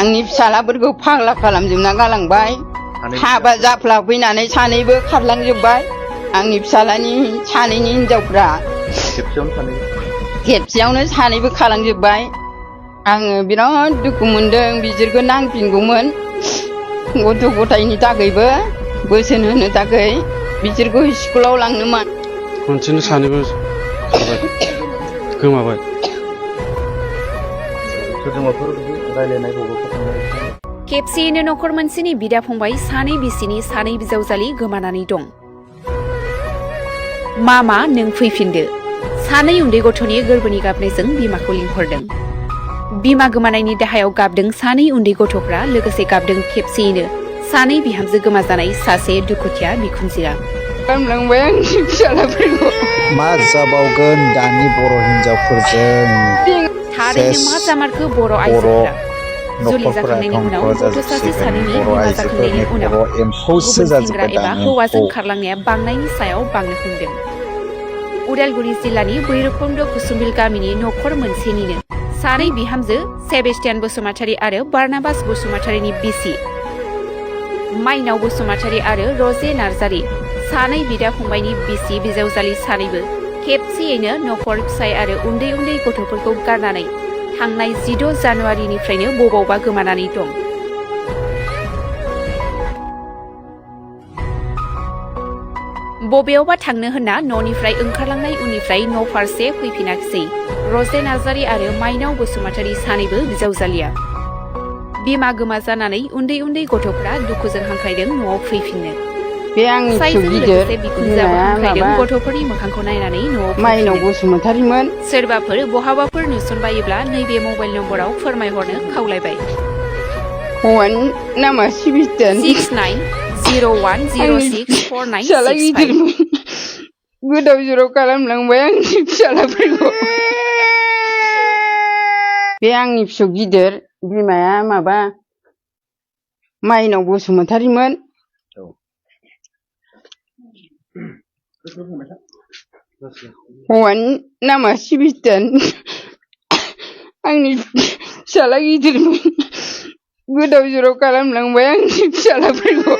आंनि फिसालाफोरखौ फाग्ला खालामजोबना गालांबाय हाबा जाफ्लाफैनानै सानैबो खारलांजोबबाय आंनि फिसालानि सानैनि हिनजावफ्रा खेबसेयावनो सानैबो खालांजोबबाय आङो बिराद दुखु मोनदों बिसोरखौ नांफिनगौमोन गथ' गथायनि थाखायबो बोसोन होनो थाखाय बिसोरखौ स्कुलाव लांनोमोन खनसेनो सानैबो गोमाबाय खेबसेयैनो नखर मोनसेनि बिदा फंबाय सानै बिसिनि सानै बिजावजालि गोमानानै दं मामा नों फैफिनदो सानै उन्दै गथ'नि गोरबोनि गाबनायजों बिमाखौ लिंहरदों बिमा गोमानायनि दाहायाव गाबदों सानै उन्दै गथ'फ्रा लोगोसे गाबदों खेबसेयैनो सानै बिहामजो गोमाजानाय सासे दुखुथिया बिखुनजोआ खालामलांबाय आंनि फिसालाफोरखौ मा जाबावगोन दानि बर' हिनजावफोरजों थारैनो मा जामारखो बर' आइजोफोरा जुलि जाखांनायनि उनाव गथ' सासे सानैनि बिमा जाखांनायनि उनाव गुबुन सेंग्रा एबा हौवाजों खारलांनाया बांनायनि सायाव बांनो हमदों उदालगुरि जिल्लानि भैरबकुन्द कुसुमबिल गामिनि नखर मोनसेनिनो सानै बिहामजो सेबेस्टियान बसुमतारी आरो बारनाबास बसुमतारीनि बिसि माइनाव बसुमतारी आरो रजे नार्जारी सानै बिदा फंबायनि बिसि बिजावजालि सानैबो खेबसेयैनो नखर फिसाय आरो उन्दै उन्दै गथ'फोरखौ गारनानै थांनाय 16 जानुवारिनिफ्रायनो बबावबा गोमानानै दं बबेयावबा थांनो होनना न'निफ्राय ओंखारलांनाय उननिफ्राय न' फारसे फैफिनाखिसै रजे नार्जारी आरो माइनाव बसुमतारी सानैबो बिजावजालिया बिमा गोमा जानानै उन्दै उन्दै गथ'फ्रा दुखुजों हांख्रायदों न'आव फैफिननो बे आंनि साइजों लोगोसे बिखुनजोआबो हांख्रायदों गथ'फोरनि मोखांखौ नायनानै न'आव माइनाव बसुमतारीमोन सोरबाफोर बहाबाफोर नुसनबायोब्ला नैबे मबाइल नम्बराव फोरमायहरनो खावलायबाय हौवानि नामा सिबिस्तान 6901064965 गोदाव सोराव खालामलांबाय आंनि फिसालाफोरखौ बे आंनि फिसौ गिदिर बिमाया माबा माइनाव बसुमतारीमोन हौवानि नामा सिबिस्तान आंनि फिसाला गिदिरमोन गोदाव सोराव खालामलांबाय आंनि फिसालाफोरखौ